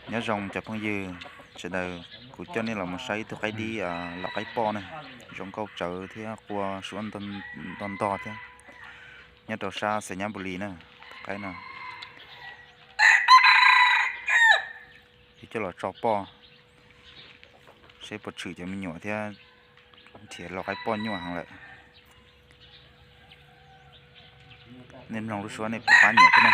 Nyob zoo cov phooj ywg sawv daws, kuv coj nej los mus saib ib tug qaib dib los qaib poj na, zoo nkauj tsawv thiab qua suab nto nto thiab. Nyob rau sab Xais Nyab Npus Lis na, tus qaib no. Yuav coj los tso poj, seb puas tshwm cov me nyuam thiab nrhiav lau qaib poj nyuaj heev lawm. Nej mloog lub suab nej puas pab nyiam thiab ne?